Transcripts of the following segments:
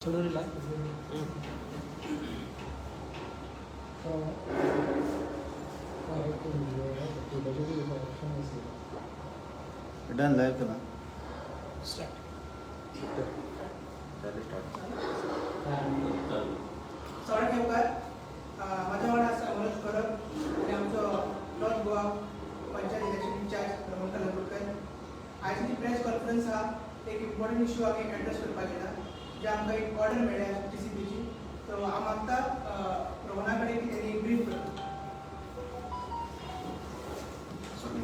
सोडून. Done, live करा. सगळे ठेवकार, म्हाज्या वांगडा आसा मनोज परब आनी आमचो north Goa panchayat election incharge Rohan Kalangutkar. आयची जी प्रेस कॉन्फरन्स आहा, एक इम्पॉर्टंट इशू आमी एड्रेस करपाक येता, जे आमकां एक ऑर्डर मेळ्ळ्या टीसीपीची. सो हांव मागता रोहना कडेन की तेणी ब्रीफ करता. सगळे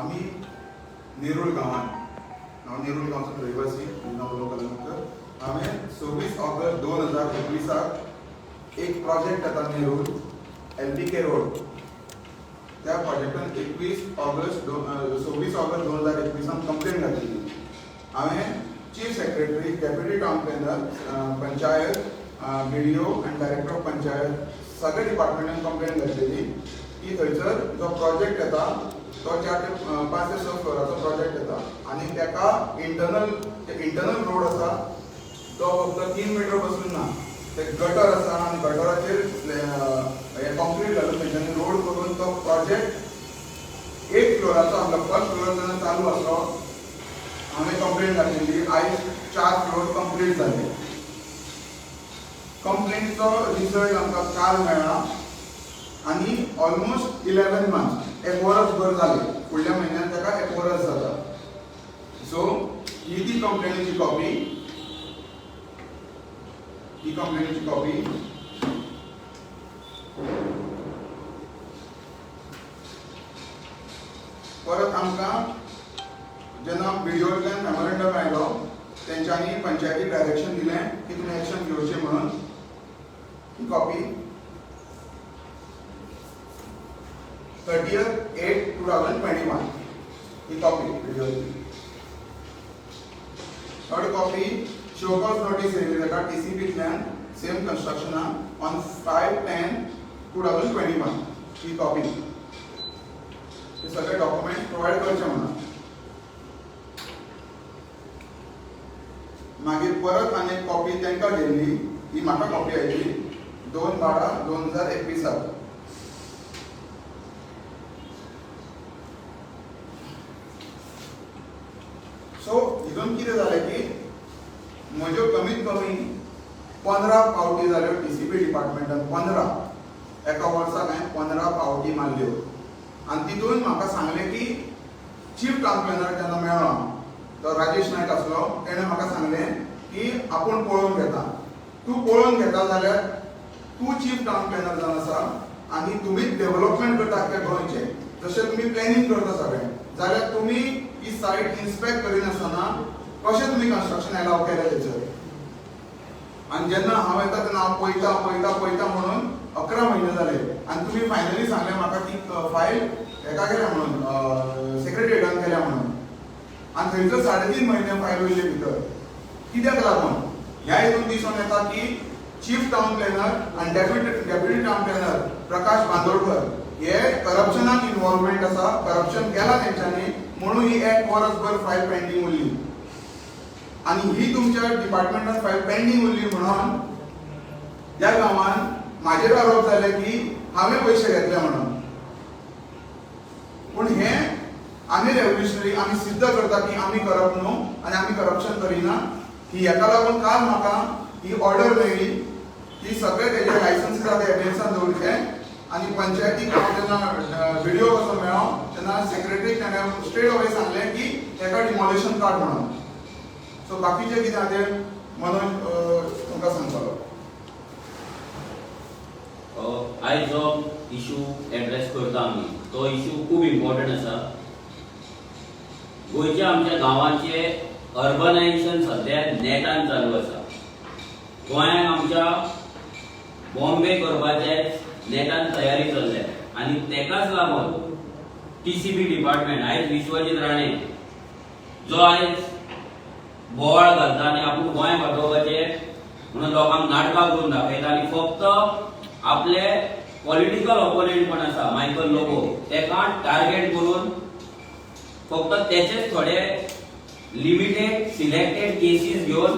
आमी नेरूल गांवांत, हांव नेरूल गांवचो रहिवासी, म्हजें नांव उलो कलंगूटकर. हांवें 26 ऑगस्ट 2021 एक प्रोजेक्ट येता नेरूल एलबीके रोड, त्या प्रोजेक्टान 21 ऑगस्ट दोन 26 ऑगस्ट 2021 कंप्लेन घातलेली. हांवें chief secretary, deputy town planner, panchayat, BDO आनी डायरेक्टर ऑफ पंचायत, सगळे डिपार्टमेंटान कंप्लेन घातलेली की थंयसर जो प्रोजेक्ट येता तो 4 ते 5 ते 6 फ्लोराचो प्रोजेक्ट येता आनी ताका इंटरनल इंटरनल रोड आसा तो फक्त 3 मिटर बसून ना, ते गटर आसा आनी गटराचेर हे कॉन्क्रीट घालून तेंच्यांनी रोड करून तो प्रोजेक्ट एक फ्लोराचो आसलो. फर्स्ट फ्लोर जेन्ना चालू आसलो, हांवें कंप्लेन घातलेली. आयज चार फ्लोर कंप्लीट जाले. कंप्लेनीचो रिजल्ट आमकां काल मेळ्ळा आनी ऑलमोस्ट 11 मंथ्स, एक वर्सभर जालें. फुडल्या म्हयन्यात ताका एक वर्स जाता. सो ही ती कंप्लेनीची कॉपी, ही कंप्लेनीची कॉपी. परत आमकां जेन्ना बीडीओंतल्यान मेमोरेंडम आयलो, तेंच्यांनी पंचायतीक डायरेक्शन दिलें की तुमी एक्शन घेवचें म्हणून. ही copy 30/8/2021 ही कॉपी बीडीओची. थर्ड कॉपी, शोकॉज नोटीस येयली ताका टीसीपींतल्यान सेम कन्स्ट्रक्शनाक ऑन 5/10/2021 ही कॉपी. हे सगळे डॉक्युमेंट प्रोवायड करचे म्हणून. मागीर परत आनी एक कॉपी तांकां गेल्ली, ही म्हाका कॉपी आयली 2/12/2021. सो हितून कितें जालें की म्हज्यो कमीत कमी 15 पावटी जाल्यो टीसीपी डिपार्टमेंटान. 15, एका वर्साक हांवें 15 पावटी मारल्यो. आनी तितून म्हाका सांगलें की चीफ टावन प्लॅनर जेन्ना मेळ्ळो हांव, तो राजेश नायक आसलो, तेणें म्हाका सांगलें की आपूण पळोवन घेता. तूं पळोवन घेता जाल्यार तूं चीफ टावन प्लॅनर जावन आसा आनी तुमीच डेव्हलपमेंट करता आख्ख्या गोंयचें, जशें तुमी प्लॅनिंग करता सगळें, जाल्यार तुमी ही सायट इन्स्पेक्ट करिनासतना कशें तुमी कन्स्ट्रक्शन एलाव केलें थंयसर? आनी जेन्ना हांव येता तेन्ना हांव पळयता पळयता पळयता म्हणून 11 म्हयने जाले आनी तुमी फायनली सांगलें म्हाका की फायल हेका गेल्या म्हणून, सेक्रेटरिएटान गेल्या म्हणून. आनी थंयसर 3.5 म्हयने फायल उरले भितर कित्याक लागून? ह्या हितून दिसून येता की चीफ टावन प्लॅनर आनी deputy town planner Prakash Bandodkar हे करप्शनाक इन्वॉल्वमेंट आसा, करप्शन केलां तेंच्यांनी, म्हणून ही एक वर्सभर फायल पेंडींग उरली. आनी ही तुमच्या डिपार्टमेंटान फायल पेंडींग उरली म्हणून त्या गांवान म्हाजेर आरोप जाले की हांवें पयशे घेतले म्हणून. पूण हे आमी रेव्होल्युशनरी, आमी सिद्ध करता की आमी करप न्हू आनी आमी करप्शन करिना. ही हेका लागून काल म्हाका ही ऑर्डर मेळ्ळी की सगळे तेजे लायसन्सीस आतां एबियन्सान दवरचे. आनी पंचायतीक हांव जेन्ना बीडीओ कसो मेळ्ळो तेन्ना सेक्रेटरीक ताणें स्ट्रेट अवे सांगलें की हेका डिमॉलिशन काड म्हणून. सो बाकीचे कितें आहा तें मनोज तुमकां सांगतलो. आयज जो इशू एड्रेस करता आमी, तो इशू खूब इम्पॉर्टंट आसा. गोंयच्या आमच्या गांवांचे अर्बनायझेशन सध्या नेटान चालू आसा. गोंयांत आमच्या बॉम्बे करपाचे नेटान तयारी चल्ल्या आनी तेकाच लागून टीसीबी डिपार्टमेंट आयज विश्वजीत राणे जो आयज बोवाळ घालता आनी आपूण गोंय वाटोवपाचे म्हणून लोकांक नाटकां करून दाखयता आनी फक्त आपले पॉलिटिकल ऑपोनेंट कोण आसा, मायकल लोबो, तेका टार्गेट करून फक्त तेचेच थोडे लिमिटेड सिलेक्टेड केसीस घेवन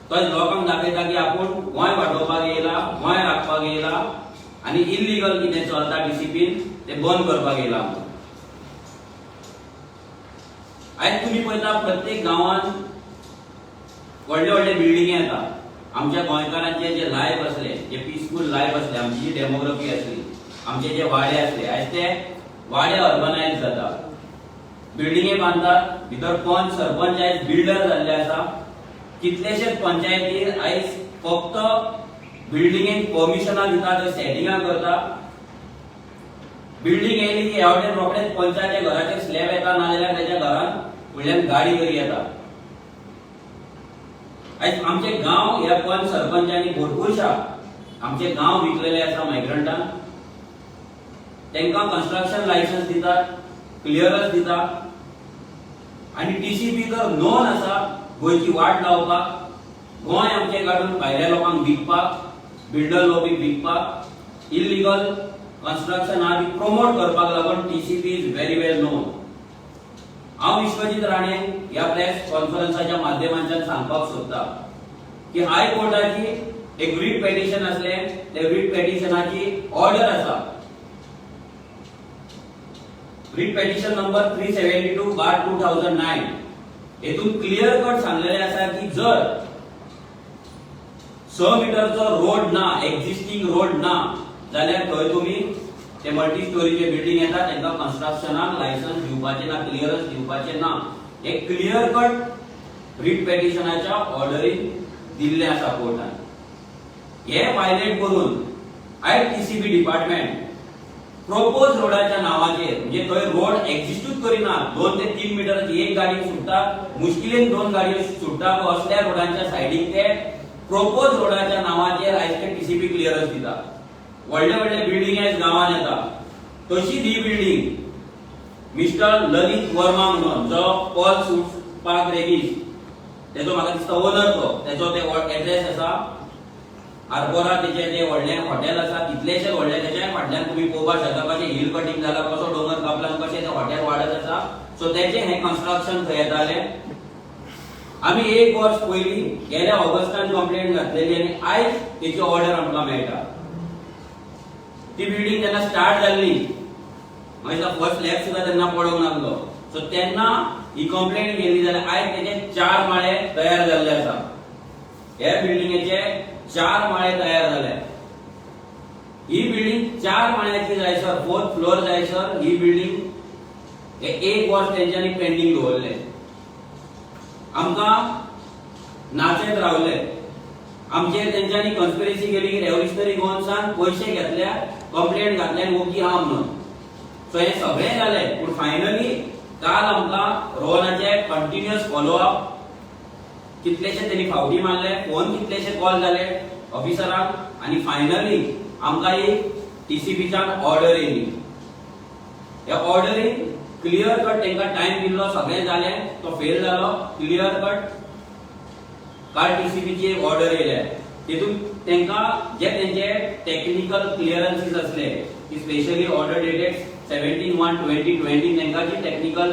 तो लोकांक दाखयता की आपूण गोंय वाटोवपाक येयला, गोंय राखपाक येयला आनी इल्लिगल कितें चलता टीसीपीन ते बंद करपाक येयला म्हणून. आयज तुमी पळयता, प्रत्येक गांवांत व्हडले व्हडले बिल्डिंगी येता. आमच्या गोंयकारांचे जे लायफ आसले, जे पिसफूल लायफ आसले, आमची जी डेमोग्राफी आसली, आमचे जे वाडे आसले, आयज ते वाडे अर्बनायज जाता, बिल्डिंगे बांदतात. भितर पंच सरपंच आयज बिल्डर जाल्ले आसा. कितलेशेच पंचायती आयज फक्त बिल्डिंगेक परमिशनां दिता, थंय सेटिंगां करता. बिल्डिंग येयली की ह्या वटेन रोखडेच पंचाच्या घराचेर स्लॅब येता, नाजाल्यार त्याच्या घरान फुडल्यान गाडी तरी येता. आयज आमचे गांव ह्या पंच सरपंचांनी भरपूरशा आमचे गांव विकलेले आसा मायग्रंटांक. तांकां कन्स्ट्रक्शन लायसन्स दितात, क्लियरन्स दिता आनी टीसीपी तर नोन आसा गोंयची वाट लावपाक, गोंय आमचें काडून भायल्या लोकांक विकपाक, बिल्डर लॉबीक विकपाक, इल्लिगल कन्स्ट्रक्शन आहा ती प्रमोट करपाक लागून TCP is very well known. हांव विश्वजीत राणे ह्या प्रेस कॉन्फरन्साच्या माध्यमांतल्यान सांगपाक सोदता की हाय कोर्टाची एक रीट पेटिशन आसलें, त्या रीट पेटिशनाची ऑर्डर आसा, writ petition number 372/2009. हेतून क्लियर कट सांगलेलें आसा की जर 6 मिटरचो रोड ना, एक्झिस्टींग रोड ना, जाल्यार थंय तुमी ते मल्टी स्टोरीचे बिल्डिंग येता तांकां कन्स्ट्रक्शनाक लायसन्स दिवपाचें ना, क्लियरन्स दिवपाचें ना. हे क्लियर कट रीट पेटिशनाच्या ऑर्डरीन दिल्लें आसा कोर्टान. हे वायलेट करून आयज टीसीपी डिपार्टमेंट प्रोपोज रोडाच्या नावाचेर, म्हणजे थंय रोड एक्झिस्टूच करिना, 2 ते 3 मिटराची एक गाडी सुट्टा, मुश्किलीन दोन गाडयो सुट्टा, असल्या रोडांच्या सायडीक ते प्रोपोज रोडाच्या नावाचेर आयज ते टीसीपी क्लियरन्स दिता. व्हडले व्हडले बिल्डिंग आयज गांवांत येता. तशीच ही बिल्डिंग मिस्टर ललित वर्मा म्हणून, जो पॉल सुट्स पार्क रेगीस, तेजो म्हाका दिसता ओनर तो, तेजो ते एड्रेस आसा आरपोरा. तेचे ते व्हडलें हॉटेल आसा, कितलेशेच व्हडले. तेच्या फाटल्यान तुमी पळोवपाक शकता कशें हिल कटिंग जाला, कसो दोंगर कापला आनी कशें तें हॉटेल वाडत आसा. सो तेचें हें कन्स्ट्रक्शन थंय येतालें. आमी एक वर्स पयलीं गेल्या ऑगस्टान कंप्लेंट घातलेली आनी आयज तेची ऑर्डर आमकां मेळटा. ती बिल्डिंग जेन्ना स्टार्ट जाल्ली, मागीर फर्स्ट स्लॅब सुद्दां तेन्ना पडोंक नासलो. सो तेन्ना ही कंप्लेंट केली जाल्यार आयज तेजे चार माळे तयार जाल्ले आसा. हे बिल्डिंगेचे चार माळे तयार जाले. ही बिल्डिंग चार माळ्याची जायसर, फोर्थ फ्लोअर जायसर, ही बिल्डिंग हे एक वर्स तेंच्यांनी पेंडींग दवरले. आमकां नाचयत रावले. आमचेर तेंच्यांनी कॉन्स्पिरसी केली की रेव्होल्युशनरी गोवन्सान पयशे घेतल्या, कंप्लेंट घातल्या आनी ओगी आहा म्हणून. सो हें सगळें जालें, पूण फायनली काल आमकां रोहनाचे कंटिन्युअस फॉलोअप, कितलेशे तेणी फावटी मारले, फोन कितलेशे कॉल जाले ऑफिसराक आनी फायनली आमकां एक टीसीपीच्यान ऑर्डर येयली. ह्या ऑर्डरीन क्लियर कट तांकां टायम दिल्लो, सगळें जालें, तो फेल जालो. क्लियर कट काल टीसीपीची एक ऑर्डर येयल्या. तितून तांकां जे तेंचे टेक्निकल क्लियरन्सीस आसले की specially order dated 17/1/2020, तांकां जी टेक्निकल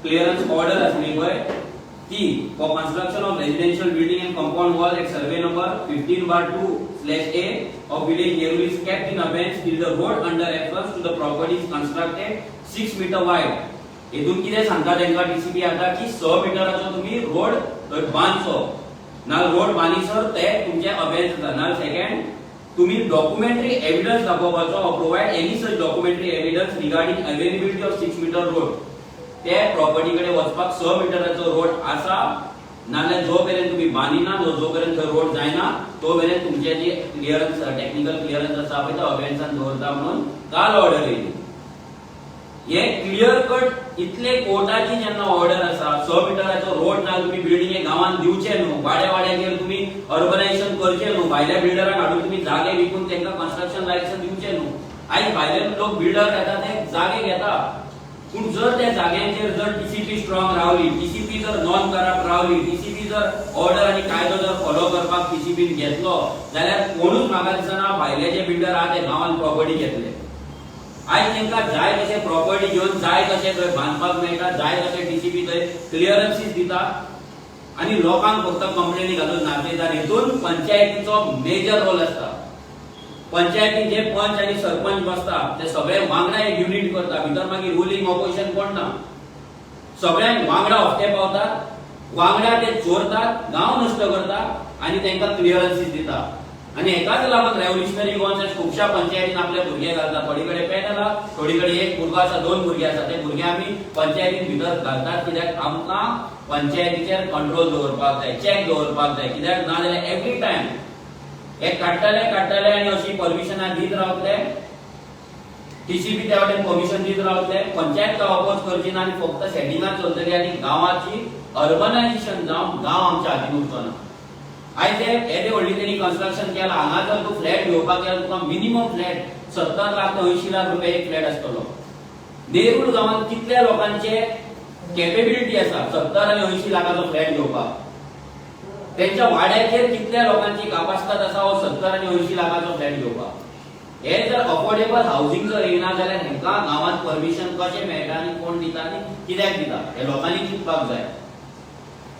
क्लियरन्स ऑर्डर आसली पळय ती for construction of residential building and compound wall at survey number 15/2/A of village Nerul is kept in abeyance till the road under reference to the property is constructed 6 meter wide. हेतून कितें सांगता तांकां TCP आतां की 6 मिटराचो तुमी road थंय बांदचो ना, road बांदिसर ते तुमचे अबेन्स जाता ना. सेकंड, तुम्ही डॉक्युमेंटरी एव्हिडन्स दाखोवपाचो, provide any such documentary evidence regarding availability of 6 meter road. ते प्रॉपर्टी कडेन वचपाक 6 मिटराचो रोड आसा, नाजाल्यार जो मेरेन तुमी बांदिना, जो मेरेन थंय रोड जायना, तो मेरेन तुमचे जी क्लियरन्स, टेक्निकल क्लियरन्स आसा पळय, तो अबेन्सान दवरता म्हणून काल ऑर्डर येयली. हे क्लियर कट इतले कोर्टाची जेन्ना ऑर्डर आसा, 6 मिटराचो रोड ना, तुमी बिल्डिंगे गांवांत दिवचे न्हू, वाड्या वाड्याचेर तुमी अर्बनायझेशन करचे न्हू, भायल्या बिल्डरांक हाडून तुमी जागे विकून तांकां कन्स्ट्रक्शन लायसन्स दिवचे न्हू. आयज भायले लोक बिल्डर येता, ते जागे घेता, पूण जर त्या जाग्यांचेर जर टीसीपी स्ट्रॉंग रावली, टीसीपी जर नॉन करप्ट रावली, टीसीपी जर ऑर्डर आनी कायदो जर फॉलो करपाक टीसीपीन घेतलो जाल्यार कोणूच म्हाका दिसना भायले जे बिल्डर आहा ते गांवांत प्रॉपर्टी घेतले. आयज तांकां जाय तशें प्रॉपर्टी घेवन जाय तशें थंय बांदपाक मेळटा, जाय तशें डीसीपी थंय क्लियरन्सीस दिता आनी लोकांक फक्त कंप्लेनी घालून नाचयतात. हितून पंचायतीचो मेजर रोल आसता. पंचायतीन जे पंच आनी सरपंच बसता ते सगळे वांगडा एक युनिट करता. भितर मागीर रुलींग ऑपोजिशन कोण ना, सगळ्यांक वांगडा हप्ते पावतात, वांगडा ते चोरतात, गांव नश्ट करतात आनी तांकां क्लियरन्सीस दिता. आनी हेकाच लागून रेव्होल्युशनरी गोवान खुबश्या पंचायतीन आपले भुरगे घालतात. थोडी कडेन पॅनल आहा, थोडी कडेन एक भुरगो आसा, दोन भुरगे आसा, ते भुरगे आमी पंचायतीन भितर घालतात. कित्याक आमकां पंचायतीचेर कंट्रोल दवरपाक जाय, चॅक दवरपाक जाय. कित्याक ना जाल्यार एवरी टायम हे काडटले काडटले आनी अशी परमिशनां दीत रावतले, टीसीपी त्या वटेन परमिशन दीत रावतले, पंचायत अपोज करची ना आनी फक्त सेटिंगां चलतली आनी गांवाची अर्बनायझेशन जावन गांव आमच्या हातीन उरचो ना. आयज हे येदे व्हडली तेणी कन्स्ट्रक्शन केलां. हांगा जर तूं फ्लॅट घेवपाक गेल्यार तुका मिनिमम फ्लॅट 70 लाख ते 80 लाख रुपया एक फ्लॅट आसतलो. नेरूल गांवांत कितल्या लोकांचे कॅपेबिलिटी आसा 70 आनी 80 लाखाचो फ्लॅट घेवपाक? तेंच्या वाड्याचेर कितल्या लोकांची कापास्ताद आसा हो 70 आनी 80 लाखाचो फ्लॅट घेवपाक? हे जर अफोर्डेबल हावसिंग जर येयना जाल्यार हेंकां गांवांत परमिशन कशें मेळटा आनी कोण दिता आनी कित्याक दिता, हे लोकांनी चिंतपाक जाय.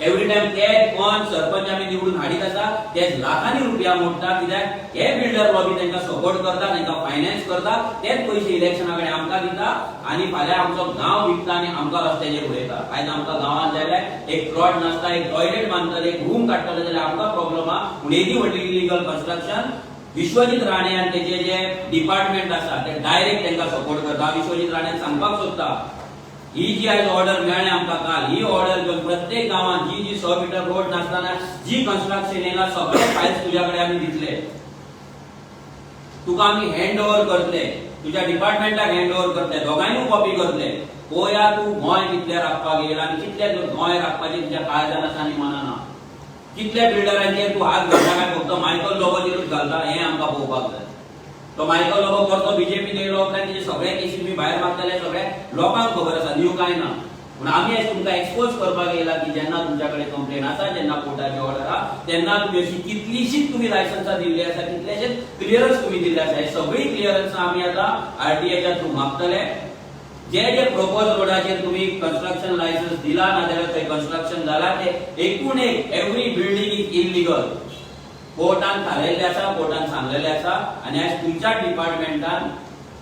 एवरी टायम ते पंच सरपंच आमी निवडून हाडीत आसा, ते लाखांनी रुपया मोडटा. कित्याक हे बिल्डर लॉबी तांकां सपोर्ट करता, तांकां फायनान्स करता, तेच पयशे इलेक्शना कडेन आमकां दिता आनी फाल्यां आमचो गांव विकता आनी आमकां रस्त्याचेर उडयता. आयज आमकां गांवांत जाय जाल्यार एक प्लॉट नासता, एक टॉयलेट बांदतले, एक रूम काडटले जाल्यार आमकां प्रॉब्लम आहा. पूण येदी व्हडली इलिगल कन्स्ट्रक्शन विश्वजीत राणे आनी तेजे जे डिपार्टमेंट आसा ते डायरेक्ट तांकां सपोर्ट करता. विश्वजीत राण्यान सांगपाक सोदता, ही जी आयज ऑर्डर मेळ्ळी आमकां काल, ही ऑर्डर घेवन प्रत्येक गांवांत जी जी 100 मिटर रोड नासतना जी कन्स्ट्रक्शन येयला, सगळे फायल्स तुज्या कडेन आमी दितले, तुका आमी हँड ओवर करतले, तुज्या डिपार्टमेंटाक हँड ओवर करतले, दोगांयनूय कॉपी करतले. पळोवया तूं गोंय कितले राखपाक येयला आनी कितले गोंय राखपाचें तुज्या काळजान आसा आनी मनान आहा. कितल्या बिल्डरांचेर तूं हात घालता काय फक्त मायकल लोबोचेरूच घालता, हें आमकां पळोवपाक जाय. तो मायकल लोबो परतो बीजेपीन येयलो उपरांत तेजे सगळे केसी तुमी भायर मारतले. सगळे लोकांक खबर आसा, न्यू कांय ना. पूण आमी आयज तुमकां एक्सपोज करपाक येयला की जेन्ना तुमच्या कडेन कंप्लेन आसा, जेन्ना कोर्टाची ऑर्डर आहा, तेन्ना तुमी अशी कितलीशीच तुमी लायसन्सां दिल्ली आसा, कितलेशेच क्लियरन्स तुमी दिल्ले आसा. हे सगळी क्लियरन्सां आमी आतां आरटीआयच्या थ्रू मागतले. जे जे प्रपोज रोडाचेर तुमी कन्स्ट्रक्शन लायसन्स दिला ना जाल्यार थंय कन्स्ट्रक्शन जाला, ते एकूण एक एवरी बिल्डींग is illegal कोर्टान थारायल्लें आसा, कोर्टान सांगलेलें आसा. आनी आयज तुमच्या डिपार्टमेंटान,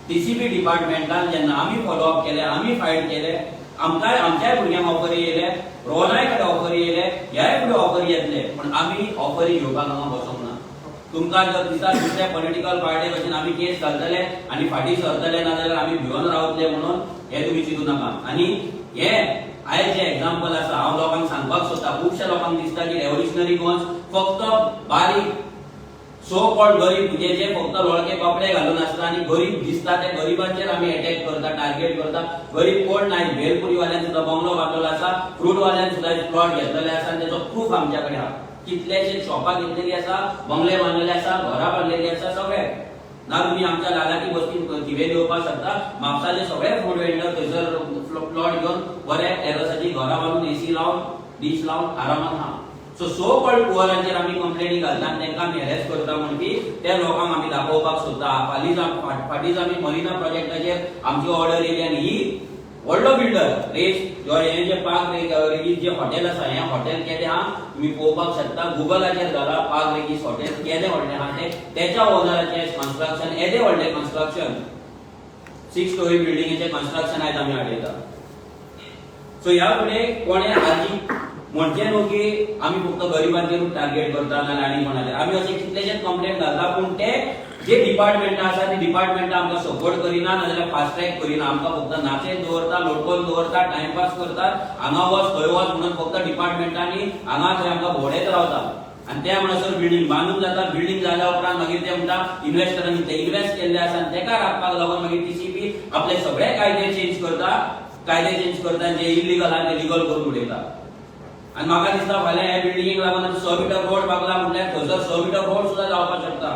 टीसीपी डिपार्टमेंटान जेन्ना आमी फॉलो अप केले, आमी फायट केले, आमकांय आमच्याय भुरग्यांक ऑफरी येयले, रोनाय कडेन ऑफरी येयले, ह्याय फुडें ऑफरी येतले, पण आमी ऑफरी घेवपाक हांगा बसोंक ना. तुमकां जर दिसा दुसऱ्या पॉलिटिकल पार्टी भशेन आमी केस घालतले आनी फाटीं सरतले, ना जाल्यार आमी भिवन रावतले म्हणून हे तुमी चिंतू नाका. आनी हे आयज जे एग्जाम्पल आसा, हांव लोकांक सांगपाक सोदता, खुबश्या लोकांक दिसता की रेव्होल्युशनरी गोवन्स फक्त बारीक सो कॉल्ड गरीब, म्हणजे जे फक्त लोळके कपडे घालून आसता आनी गरीब दिसता, त्या गरिबांचेर आमी अटॅक करता, टार्गेट करता. गरीब कोण नाही. भेलपुरी वाल्यान सुद्धा बंगलो बांदलेलो आसा, फ्रूट वाल्यान सुद्धा प्लॉट घेतलेले आसा आनी तेजो प्रूफ आमच्या कडेन आहा. कितलेशे शॉपां घेतलेली आसा, बंगले बांदलेले आसा, घरां बांदलेली आसा सगळे. ना तुम्ही आमच्या लालाकी बस्तीन थिवे येवपाक शकता. म्हापसाचे सगळे फ्रूट वेंडर थंयसर प्लॉट घेवन बरे टेरसाची घरां बांदून, एसी लावन, डीश लावन आरामान आहा. सो सो कॉल्ड पुअरांचेर आमी कंप्लेनी घालता आनी तांकां आमी हॅरेस करता म्हणटी त्या लोकांक आमी दाखोवपाक सोदता. फालींच फाटींच आमी मरिना प्रोजेक्टाचेर आमची ऑर्डर येयली आनी ही व्हडलो बिल्डर रेस जो हें जे पार्क रेगीस जे हॉटेल आसा, हें हॉटेल केदें आहा तुमी पळोवपाक शकता. गुगलाचेर घाला पार्क रेगीस हॉटेल, केदें व्हडलें आहा तें. तेच्या ओनराचें कन्स्ट्रक्शन, येदें व्हडलें कन्स्ट्रक्शन, 6 स्टोरी बिल्डिंगेचें कन्स्ट्रक्शन आयज आमी हाडयता. सो ह्या फुडें कोणें आजी म्हणचें न्हू की आमी फक्त गरिबांचेरूच टार्गेट करता नाल्यार आनी कोणाचेर. आमी अशे कितलेशेच कंप्लेन घालता, पूण ते जे डिपार्टमेंटां आसा ती डिपार्टमेंटां आमकां सपोर्ट करिना, नाजाल्यार फास्ट ट्रॅक करिना. आमकां फक्त नाचयत दवरता, लोटकोन दवरता, टायमपास करतात. हांगा वच, थंय वच म्हणून फक्त डिपार्टमेंटांनी हांगा थंय आमकां भोंवडेत रावता आनी त्या म्हणसर बिल्डींग बांदून जाता. बिल्डींग जाल्या उपरांत मागीर ते म्हणटा इन्व्हेस्टरांनी ते इन्व्हेस्ट केल्ले आसा आनी तेका राखपाक लागून मागीर टीसीपी आपले सगळे कायदे चेंज करता, कायदे चेंज करता आनी जे इलिगल आहा ते लिगल करून उडयता. आनी म्हाका दिसता फाल्यां ह्या बिल्डिंगेक लागून आतां 100 मिटर रोड बागला म्हटल्यार थंयसर 100 मिटर रोड सुद्दां जावपाक शकता.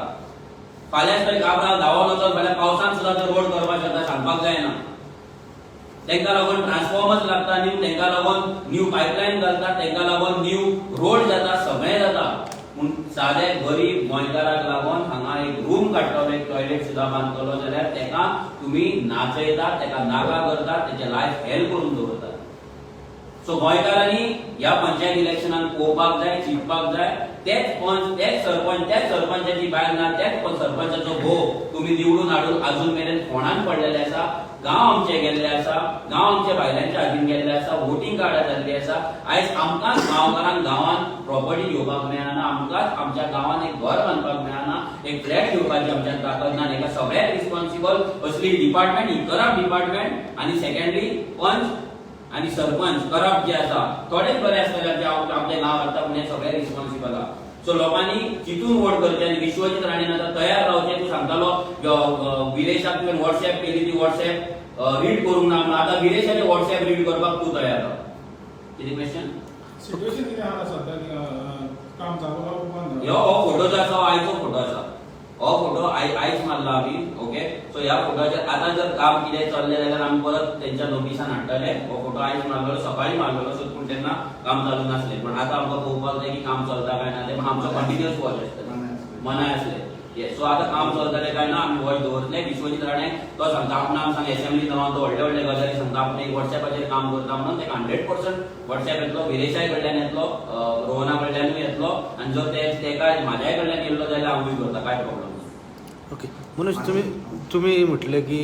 फाल्यांच थंय काब्राल धांवोन वचत, फाल्यां पावसान सुद्दां ते रोड करपाक शकता, सांगपाक जायना. तांकां लागून ट्रान्सफॉर्मर्स लागता न्यू, तांकां लागून न्यू पायपलायन घालता, तांकां लागून न्यू रोड जाता, सगळें जाता. पूण सादे गरीब गोंयकाराक लागून हांगा एक रूम काडटलो, एक टॉयलेट सुद्दां बांदतलो जाल्यार ताका तुमी तुमी नाचयतात, ताका नाका करतात, तेचे लायफ हेल करून दवरतात. सो गोंयकारांनी ह्या पंचायत इलेक्शनाक पळोवपाक जाय, चिंतपाक जाय. तेच पंच, तेच सरपंच, त्याच सरपंचाची बायल ना, त्याच सरपंचाचो घोव तुमी निवडून हाडून अजून मेरेन फोंडान पडलेले आसा. गांव आमचे गेल्ले आसा, गांव आमच्या बायलांच्या हातीन गेल्ले आसा, वोटींग कार्डां जाल्ली आसा. आयज आमकांच गांवकारांक गांवांत प्रॉपर्टी घेवपाक मेळना, आमकांच आमच्या गांवांत एक घर बांदपाक मेळना, एक फ्लॅट घेवपाची आमच्यान ताकद ना. आनी हेका सगळ्याक रिस्पॉन्सिबल असली डिपार्टमेंट, ही करप्ट डिपार्टमेंट आनी सेकंडली पंच आनी सरपंच करप्ट जे आसा. थोडेच बरे आसतले आमचे, आपलें नांव हाडटा, पूण हे सगळे रिस्पॉन्सिबल आहा. सो लोकांनी चिंतून वोट करचे आनी विश्वजीत राणेन आतां तयार रावचें. तूं सांगतालो विरेशाक तुवें वॉट्सॅप केली, ती वॉट्सॅप रीड करूंक ना म्हणून. आतां विरेशाचे वॉट्सॅप रीड करपाक तूं तयार राव. कितें क्वेश्चन? सिच्युएशन कितें आहा सद्या? काम चालू आहा, बंद? ह्यो हो फोटो जो आसा हो आयचो फोटो आसा. हो फोटो आयज मारला आमी. ओके, सो ह्या फोटोचेर आतां जर काम कितें चल्लें जाल्यार आमी परत तेंच्या नोटिसान हाडटले. हो फोटो आयज मारलेलो, सकाळी मारलेलो. सो पूण तेन्ना काम चालू नासलें, पण आतां आमकां पळोवपाक जाय की काम चलता काय ना तें. पण आमचो कंटिन्युअस वॉच आसतलें. मनाय आसले, येस. सो आतां काम चलतलें काय ना आमी वॉच दवरतले. विश्वजीत राणे तो सांगता, आपणा आम सांग एसेंब्ली जावन तो व्हडले व्हडले गजाली सांगता, आपण एक वॉट्सॅपाचेर काम करता म्हणून. ताका 100% वॉट्सॅप येतलो, विरेशाय कडल्यान येतलो, रोहना कडल्यानूय येतलो आनी जर ते तेका म्हाज्याय कडल्यान येयल्लो जाल्यार हांवूय करता, कांय प्रॉब्लम ना. ओके मनोज, तुमी तुमी म्हटलें की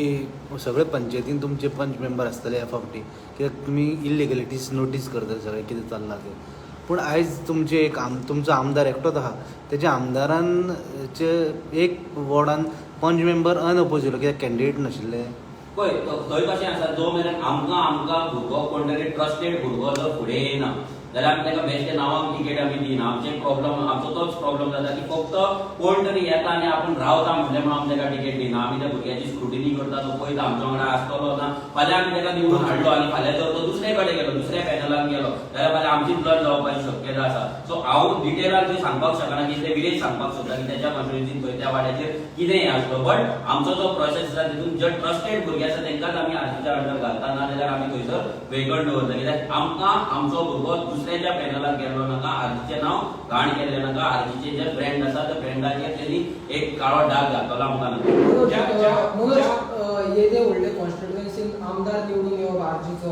सगळे पंचायतीन तुमचे पंच मेंबर आसतले ह्या फावटी, कित्याक तुमी इलिगलिटीज नोटीस करतले सगळें कितें चल्लां तें. पूण आयज तुमचे एक तुमचो आमदार एकटोच आहा, तेज्या आमदारान चे एक वॉर्डान पंच मेंबर अनअपोज येयलो कित्याक कॅन्डिडेट नाशिल्ले. पळय, थंय कशें आसा, जो मेरेन आमकां आमकां भुरगो कोण तरी ट्रस्टेड भुरगो जर फुडें येयना जाल्यार आमी ताका बेश्टे नांवांक तिकेट आमी दिना. आमचे प्रॉब्लम, आमचो तोच प्रॉब्लम जाता की फक्त कोण तरी येता आनी आपूण रावता म्हणलें म्हणून आमी ताका तिकेट दिना. आमी त्या भुरग्याची स्क्रुटिनी करता, तो पळयता आमच्या वांगडा आसतलो ना. फाल्यां आमी ताका निवडून हाडलो आनी फाल्यां जर तो दुसरे कडेन गेलो, दुसऱ्या पॅनलान गेलो जाल्यार फाल्यां आमची ब्लड जावपाची शक्यता आसा. सो हांव डिटेलान थंय सांगपाक शकना कितले विरेश सांगपाक सोदता की त्याच्या कॉन्स्टिट्युन्सीन थंय त्या वाड्याचेर कितें हें आसलो, बट आमचो जो प्रोसेस आसा तितून जे ट्रस्टेड भुरगे आसा तांकांच आमी आरजीच्या अंडर घालता, ना जाल्यार आमी थंयसर वेकंट दवरता. कित्याक आमकां आमचो भुरगो दुसऱ्याच्या पॅनलान गेल्लो नाका, आरजीचें नांव घाण केल्लें नाका, आरजीचे जे ब्रँड आसा त्या ब्रँडाचेर तेणी एक काळो डाग घातलो आमकां नाका. मनोज, येदे व्हडले कॉन्स्टिट्युएन्सीन आमदार निवडून येवप आरजीचो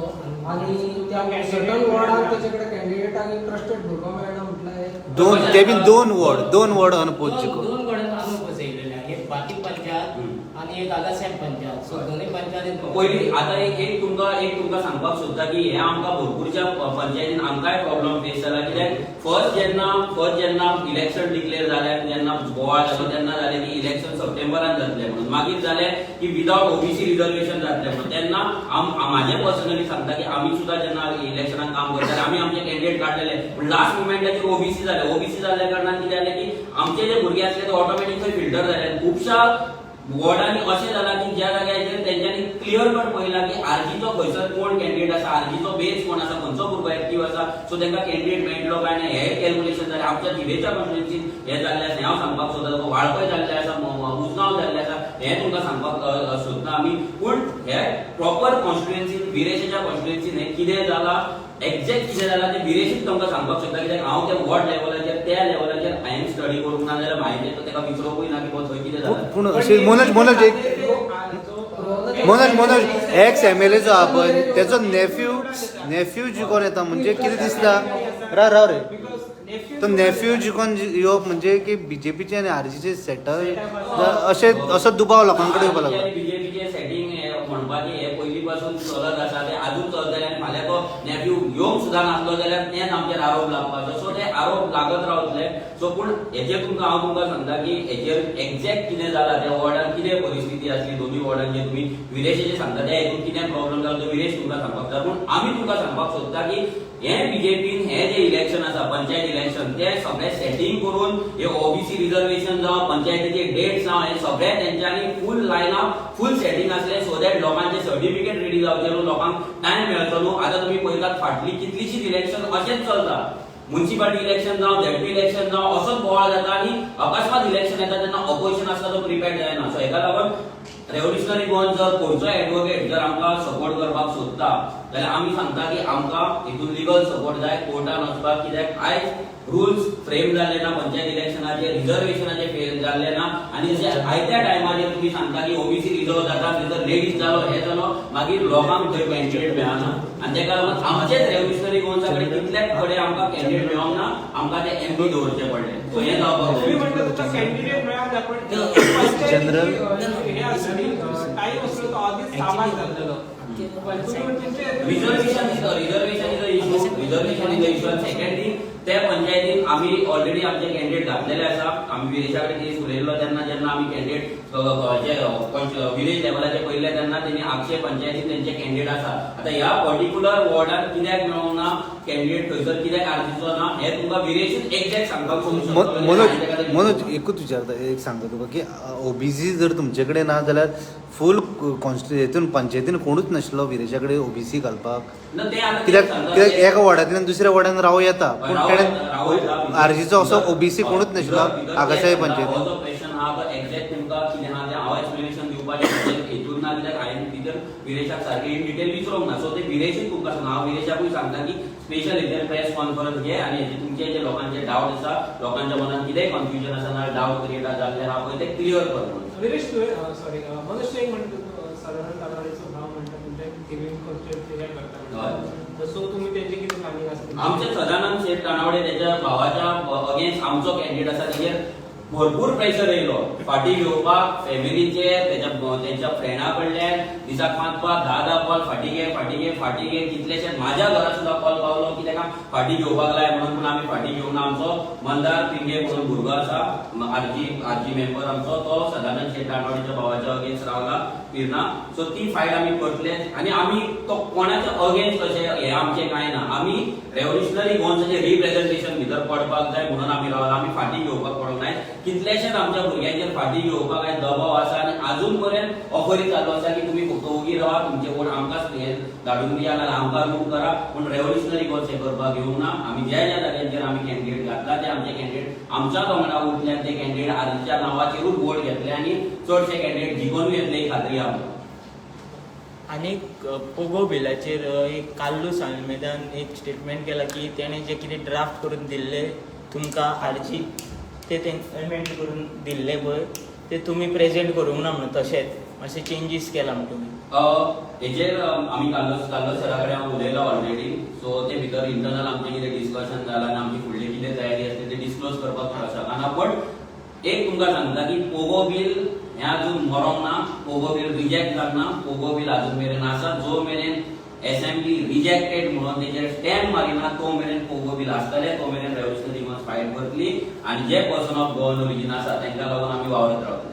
आनी त्या सर्टन वॉर्डान तेचे कडेन कॅन्डिडेटाक एक ट्रस्टेड भुरगो मेळना म्हटल्यार हे दोन, ते बी दोन वॉर्ड अनअपोज जिखून. दोन कडेन अनअपोज येयलेले, एक बाकी पंचायत आनी एक आगासाहेब पंचायत. सो दोनूय पंचायतीन पयली आतां एक एक तुमकां सांगपाक सोदता की हे आमकां भरपूरच्या पंचायतीन आमकांय प्रॉब्लम फेस जाला. कित्याक फर्स्ट जेन्ना इलेक्शन डिक्लेअर जालें आनी जेन्ना बोवाळ जालो तेन्ना जालें की इलेक्शन सप्टेंबरान जातलें म्हणून. मागीर जालें की विदाउट ओबीसी रिजर्वेशन जातलें म्हणून. तेन्ना म्हाजें पर्सनली सांगता की आमी सुद्दां जेन्ना इलेक्शनाक काम करताले, आमी आमचे कॅन्डिडेट काडलेले, पूण लास्ट मुमेंटाचेर ओबीसी जाले. ओबीसी जाल्ल्या कारणान कितें जालें की आमचे जे भुरगे आसले ते ऑटोमॅटीक थंय फिल्टर जाले. खुबश्या वॉर्डांनी अशें जालां की ज्या जाग्याचेर तेंच्यांनी क्लियर कट पळयलां की आरजीचो खंयसर कोण कॅन्डिडेट आसा, आरजीचो बेस कोण आसा, खंयचो भुरगो एक्टीव आसा, सो तांकां कॅन्डिडेट मेळटलो काय ना हे कॅल्क्युलेशन जालें. आमच्या थिवेच्या कॉन्स्टिट्युन्सीन हें जाल्लें आसा हें हांव सांगपाक सोदता. वाळपय जाल्लें आसा, उजगांव जाल्लें आसा हें तुमकां सांगपाक सोदता आमी. पूण हे प्रॉपर कॉन्स्टिट्युन्सीन, विरेशाच्या कॉन्स्टिट्युन्सीन हें कितें जालां, एक्झॅक्ट कितें जालां तें विरेशूच तुमकां सांगपाक शकता. कित्याक हांव त्या वॉर्ड लेवलाचेर, त्या लेवलाचेर हांवें स्टडी करूंक ना जाल्यार म्हायती ताका विचारूंकूय ना की थंय कितें जालां. पूण अशें मनोज, मनोज, एक मनोज, मनोज, एक्स एमएलए जो आहा पळय तेजो नेफ्यू जिखोन येता म्हणजे कितें दिसता? राव राव रे, तो नेफ्यू जिखोन येवप म्हणजे की बीजेपीचे आनी आरजीचे सेटल अशें, असो दुबाव लोकां कडेन येवपाक लागला. बीजेपीचे सेटिंग म्हणपाचें हे पयलीं पासून चलत आसा, ते आजून चलतले आनी फाल्यां तो नेफ्यू येवंक सुद्दां नासलो जाल्यार तेच आमचेर आरोप लागपाचो. सो ते आरोप लागत रावतले. सो पूण हेचेर तुमकां हांव तुमकां सांगता की हेचेर एक्झॅक्ट कितें जालां, त्या वॉर्डान कितें परिस्थिती आसली, दोनूय वॉर्डान जे तुमी विरेशाचे सांगता त्या हितून कितें प्रॉब्लम जालो तो विरेश तुमकां सांगपाक जाय. पूण आमी तुमकां सांगपाक सोदता की हे बीजेपीन हे जे इलेक्शन आसा, पंचायत इलेक्शन, ते सगळे सेटिंग करून हे ओबीसी रिजर्वेशन जावं, पंचायतीचे डेट जावं, हे सगळे तेंच्यांनी फूल लायन अप, फूल सेटिंग आसले सो that लोकांचे सर्टिफिकेट रेडी जावचे न्हू, लोकांक टायम मेळचो न्हू. आतां तुमी पळयतात, फाटली कितलीशीच इलेक्शन अशेंच चलता. म्युन्सिपालिटी इलेक्शन जावं, झेडपी इलेक्शन जावं, असोच बोवाळ जाता आनी अकस्मात इलेक्शन येता तेन्ना ऑपोजिशन आसता तो प्रिपेर्ड जायना. सो हेका लागून रेव्होल्युशनरी गोवन जर खंयचोय एडवोकेट जर आमकां सपोर्ट करपाक सोदता जाल्यार आमी सांगता की आमकां हितून लिगल सपोर्ट जाय कोर्टान वचपाक, कित्याक आयज रुल्स फ्रेम जाल्ले ना, पंचायत इलेक्शनाचे रिजर्वेशनाचे फ्रेम जाल्ले ना. आनी जशें आयत्या टायमाचेर तुमी सांगता की ओबीसी रिजर्व जाता, थंयसर लेडीज जालो, हे जालो, मागीर लोकांक थंय कॅन्डिडेट मेळना. आनी तेका लागून आमचेच रेव्होल्युशनरी गोवन्सा कडेन कितल्याच कडेन आमकां कॅन्डिडेट मेळोंक ना, आमकां ते एमपी दवरचे पडले. सो हें जावपाक तुम्ही जाय. म्हणता तुमचा कॅन्डिडेट मेळना, पण जनरल- हे आसली टायम असलो तो आधीच साबार जाल्लेलो. पण तुम्ही तुमचे Reservation is a issue, reservation is a issue. Second thing, त्या पंचायतीन आमी ऑलरेडी आमचे कॅन्डिडेट घातलेले आसा. आमी विरेशा कडेन केस उलयल्लो तेन्ना, जेन्ना आमी कॅन्डिडेट विलेज लेवलाचे पळयले तेन्ना तेणी आगशे पंचायतीन तेंचे कॅन्डिडेट आसा. आतां ह्या पर्टिक्युलर वॉर्डान कित्याक मेळोंक ना कॅन्डिडेट, थंयसर कित्याक आरजीचो ना, हे तुमकां विरेशूच एक्झॅक्ट सांगपाक शकतो. मनोज, मनोज, एकूच विचारता, एक सांगता तुका की ओबीसी जर तुमचे कडेन ना जाल्यार फूल कॉन्स्टिट्यु हेतून पंचायतीन कोणूच नाशिल्लो विरेशा कडेन ओबीसी घालपाक. ना, ते आतां कित्याक सांगता कित्याक ते- एका वॉर्डांतल्यान दुसऱ्या वॉर्डान रावं येता, पूण तेणें आरजीचो असो ओबीसी कोणूच नाशिल्लो आगासाहेब हो पंचायतीन. जो क्वेश्चन आहा तो एक्झॅक्ट तुमकां कितें आहा तें हांव एक्सप्लेनेशन दिवपाचें हेतून ना, कित्याक हांवें भितर विरेशाक सारकें इन डिटेल विचारूंक ना. सो ते विरेशूच तुमकां सांगता. हांव विरेशाकूय सांगता की स्पेशल हेजेर प्रेस कॉन्फरन्स घे आनी हेजे तुमचे जे लोकांचे डावट आसा, लोकांच्या मनात कितेंय कन्फ्युजन आसा ना, डावट क्रिएट जाल्ले आहा पळय, ते क्लियर कर म्हणून. विरेश, तुवें, सॉरी मनोज, तुवें एक म्हणटा, सादारण तानावडीचो भाव म्हणटा तुमच्या थिवीन कॉन्स्टिट्युएन्सी हे करता, सो तुमी तेंचे कितें प्लॅनिंग आसा? आमचे सदानंद शेठ तानावडे त्याच्या भावाच्या अगेन्स्ट आमचो कॅन्डिडेट आसा. तेजेर भरपूर प्रेशर येयलो फाटी घेवपाक, फॅमिलीचे, तेच्या तेंच्या फ्रेंडा कडल्यान दिसाक 5 5 10 10 कॉल, फाटी घे, फाटी घे, फाटी घे. कितलेशे माझ्या घरा सुद्दां कॉल पावलो की ताका फाटी घेवपाक लाय म्हणून, पूण आमी फाटी घेवना. आमचो मंदार पिंगे म्हणून भुरगो आसा, आरजी मेंबर आमचो, तो सदानंद शेठ तानावडेच्या भावाच्या अगेन्स्ट रावला पिर्ना. सो ती फायट आमी करतले आनी आमी तो कोणाच्या अगेन्स्ट अशें हें आमचें कांय ना. आमी रेव्होल्युशनरी गोवन्साचें रिप्रेझेंटेशन भितर पडपाक जाय म्हणून आमी रावला. आमी फाटी घेवपाक पडूंक नाय. कितलेशेच आमच्या भुरग्यांचेर फाटी घेवपाक आयज दबाव आसा आनी आजून पर्यंत ऑफरी चालू आसा की तुमी फक्त ओगी रावा, तुमचे वोट आमकांच हे धाडून दिया नाल्यार आमकां रूल करा. पूण रेव्होल्युशनरी गोवन्स हें करपाक घेवंक ना. आमी ज्या ज्या जाग्यांचेर आमी कॅन्डिडेट घातला ते आमचे कॅन्डिडेट आमच्याच वांगडा उरले आनी ते कॅन्डिडेट आरजीच्या नांवाचेरूच वोट घेतले आनी चडशे कॅन्डिडेट जिखोनूय येतले ही खात्री आमकां. आनीक पोगो बिलाचेर एक कार्लूस आल्मेदान एक स्टेटमेंट केला की तेणें जे कितें ड्राफ्ट करून दिल्ले तुमकां आरजी ते एमेंड करून दिल्ले पळय, ते तुमी प्रेजेंट करूंक ना म्हणून, तशेंच मातशे चेंजीस केला म्हण तुमी. हेजेर आमी कार्लोस कार्लोस सरा कडेन हांव उलयलो ऑलरेडी. सो ते भितर इंटरनल आमचें कितें डिस्कशन जालां आनी आमची फुडली कितें तयारी आसली ते डिस्क्लोज करपाक शकना. बट एक तुमकां सांगता की पोगो बील हें अजून मरोंक ना, पोगो बील रिजेक्ट जावंक ना, पोगो बील अजून मेरेन आसा. जो मेरेन एसेंब्ली रिजेक्टेड म्हणून तेजेर स्टॅम्प मारिना तो मेरेन पोगो बील आसतलें, तो मेरेन रेव्होल्युशनरी गोवन्स फायट करतली आनी जे पर्सन ऑफ गोवन ओरिजीन आसा तांकां लागून आमी वावरत रावतले.